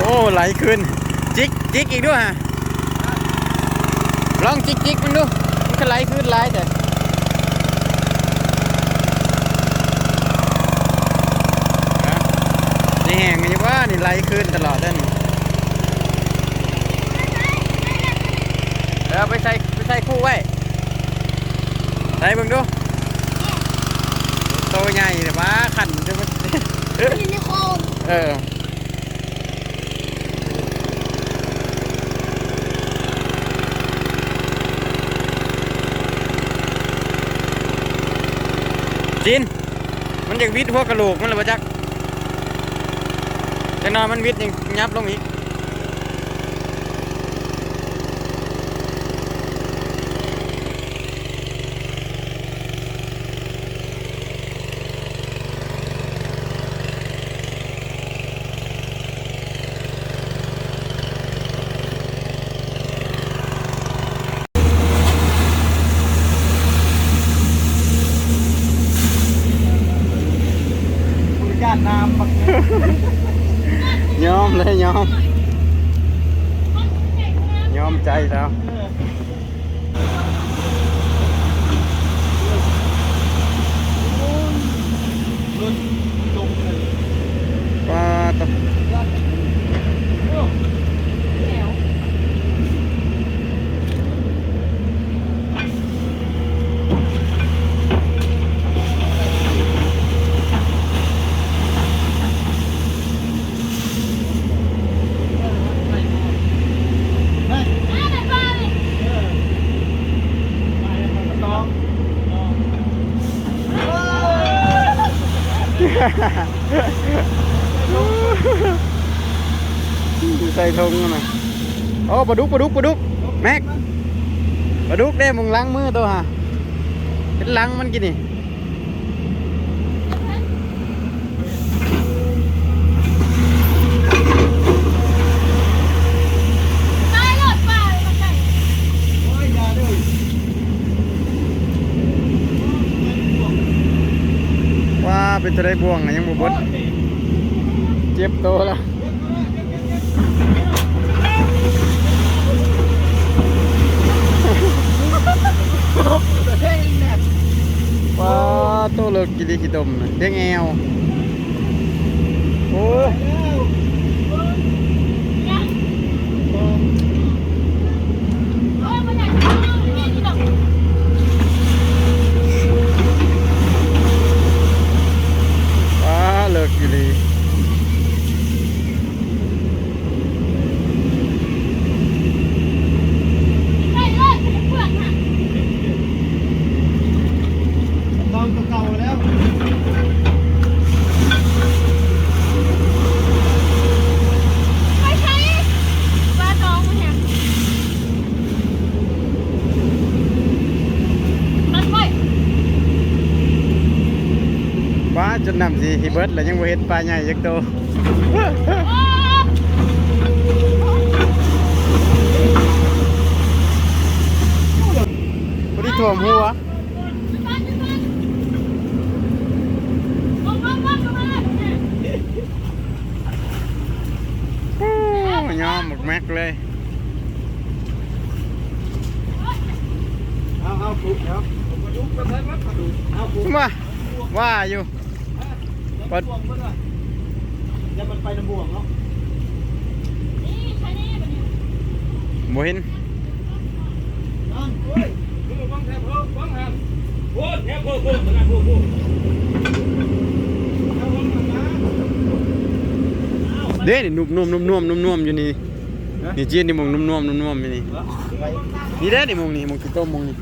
ໂອ້ ໄຫຼຄືນ ຈິກ ຈິກອີກດູຫະ ລອງຈິກໆມັນດູ ມັນຄືໄຫຼຄືນຫຼາຍແທ້. ນີ້ແຮງຢູ່ບໍ່ ນີ້ໄຫຼຄືນຕະຫຼອດເດ້ນີ້. ເອີ ໄປໃສ່ ໄປໃສ່ຄຸໄວ້ ໃສ່ເບິ່ງດູ ໂຕໃຫຍ່ແທ້ຫວາ ຄັນ ເອີ. ຈີນ ມັນຢາກຫວິດຫົວກະໂຫຼກມັນລະບໍ່ຈັກ ຈັກໜ່ອຍມັນຫວິດຍັງຫຍັບລົງອີກ. ຍາດນ້ຳບັກ ຍອມເລີຍ ຍອມ ຍອມໃຈແລ້ວ. ປາດໂທ້ ໃສ່ຖົງນະ. ໂອ້ ປາດຸກ ປາດຸກ ປາດຸກ ແມັກ ປາດຸກເດ້ ໝົງຫຼັງມືໂຕຫາ ເຫັນຫຼັງມັນກີ້ນີ້. ວ້າ ເປັນຈັ່ງໃດ ບ່ວງນະ ຍັງບໍ່ເບິດ ເຈັບໂຕລະ. ປາດໂທ້ ເລິກອີ່ຫຼີຂີ້ຕົມນະ ເດັກແອວ. ໂອ້ ປາດ ເລິກອີ່ຫຼີ. ປາດ ຈົນນ້ຳຊິເບິດແລ້ວ ຍັງບໍ່ເຫັນປາໃຫຍ່ຈັກໂຕ. ພໍດີຖ້ວມຫົວ. ໂອ້ ຍອມບັກແມັກເລີຍ. ເອົາ ເອົາ ປຸກແລ້ວ ປາດຸກໄປໃສ ປາດຸກ ເອົາ ປຸກ ວ່າ ວ່າຢູ່. ປາດ ແລ້ວມັນໄປນຳບ່ວງເນາະ. ບໍ່ເຫັນ. ເດ້ ນີ້ນຸບໆ ນຸບໆ ນຸບໆ ຢູ່ນີ້. ນີ້ຈີນ ນີ້ໝ່ອງນຸບໆ ນຸບໆ ຢູ່ນີ້. ນີ້ເດ້ ນີ້ໝ່ອງນີ້ ໝ່ອງຂີ້ຕົມໝ່ອງນີ້.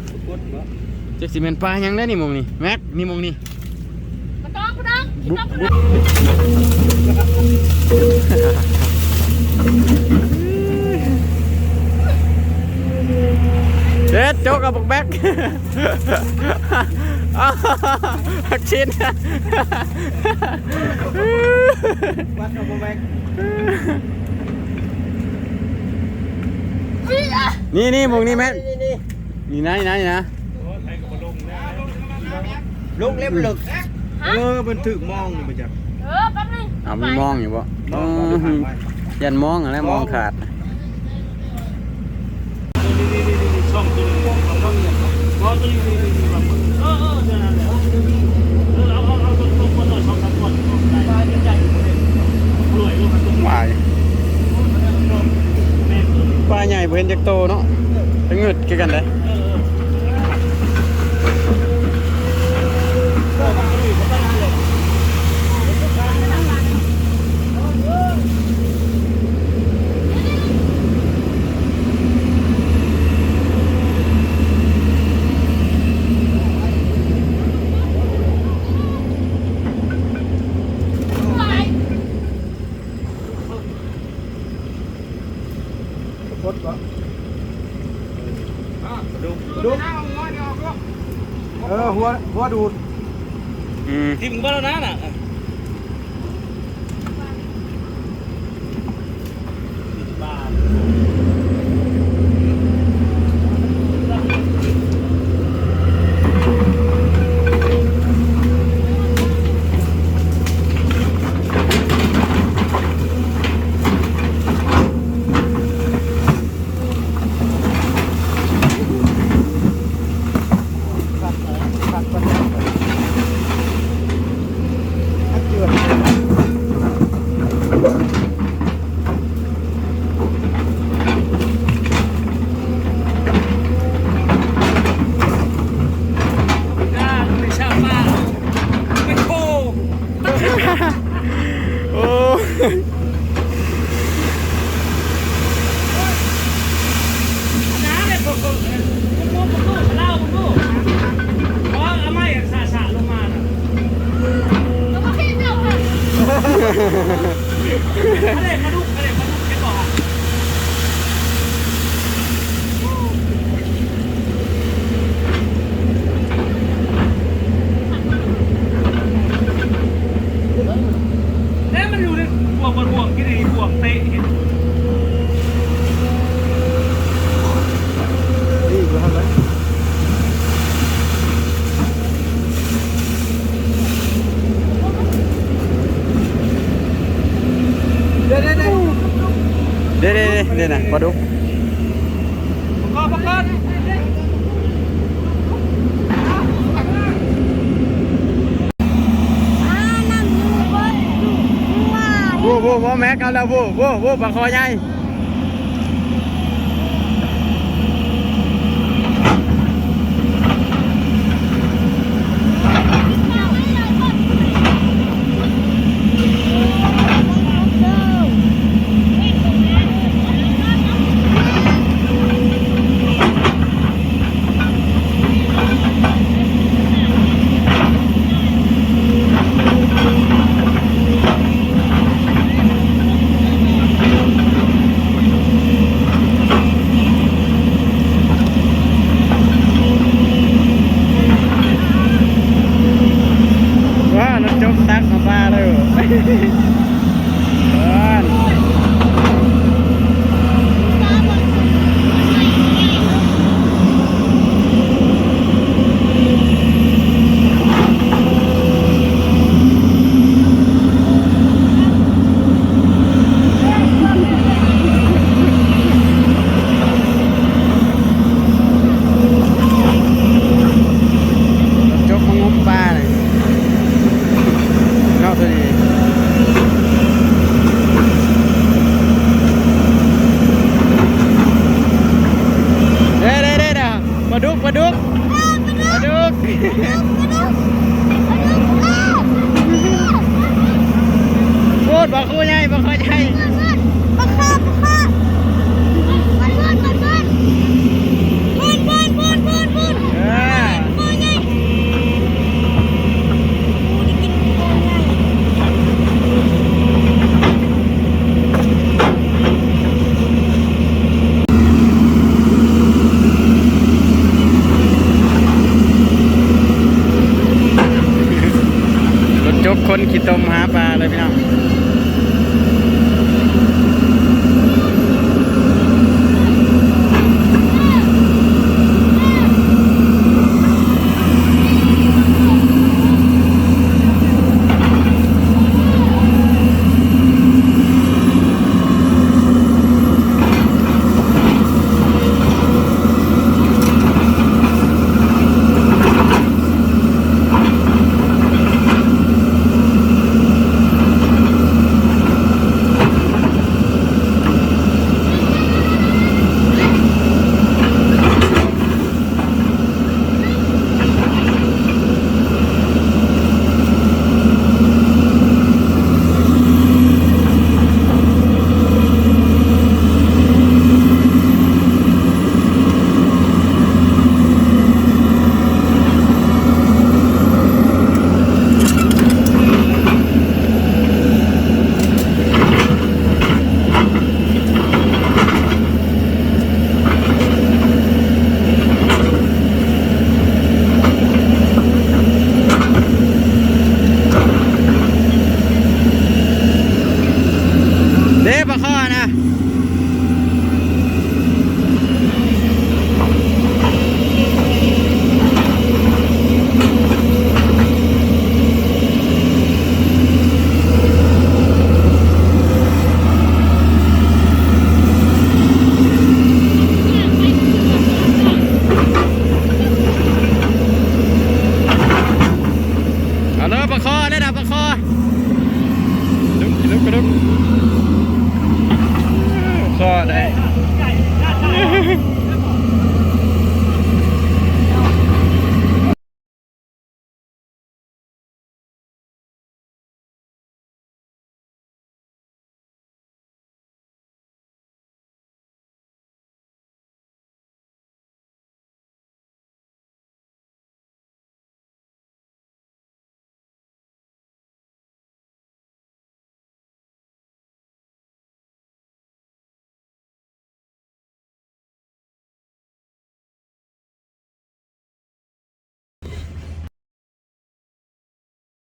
ຈັກຊິແມ່ນປາຫຍັງເດ້ ນີ້ໝ່ອງນີ້ ແມັກ ນີ້ໝ່ອງນີ້. ບໍ່ຕ້ອງ ບໍ່ຕ້ອງ ບໍ່ຕ້ອງ. ເດັດ ໂຈກກັບບັກແບັກ ບັກຊິນ. ວັດເອົາບໍ່ແບັກ. ນີ້ໆ ໝ່ອງນີ້ແມັກ ນີ້ນະ ນີ້ນະ ນີ້ນະ. ລົງເລັບເລິກ. ຮະ? ເອີ ມັນຖືກມອງຢູ່ບໍ່ຈັກ. ເອີ ແປັບໜຶ່ງ. ເອົາ ມີມອງຢູ່ບໍ່? ມອງ ມອງຢູ່ຂ້າງໄວ້. ຢ້ານມອງຫັ້ນແຫຼະ ມອງຂາດ. ປາໃຫຍ່ບໍ່ເຫັນຈັກໂຕເນາະ ປາງຶດຄືກັນເດ້. ເອີ ຫົວ ຫົວດູດ ອືມ ຖິ້ມເບິ່ງແລ້ວນະ. ໂອ້ ແລ້ວມັນຢູ່ໃນພວກ ພວກກິນ ພວກເຕະ ເຫັນ ນີ້ຢູ່ຫັ້ນນະ. ເດ້ ເດ້ ເດ້ ເດ້ ເດ້ ເດ້ນະ ປາດຸກ. ປະກອບ ປະກອບ ໂອ້ ໂອ້ ໂອ້ ແມັກເອົາແລ້ວ ໂອ້ ໂອ້ ໂອ້ ປາຄໍໃຫຍ່. ວ້າ ລົດຈົກຕັກມາປາເລີຍ. ເອີ ຈົກມາງົມປານີ້ເນາະ ໂຕນີ້. ເດ້ ເດ້ ເດ້ ເດ້ ປາດຸກ ປາດຸກ ເອີ ປາດຸກ ປາດຸກ ປາດຸກ ປາດຸກ ເອີ ໂອ້ ປາຄູໃຫຍ່ ປາຄູໃຫຍ່ ປາຄາ ປາຄາ.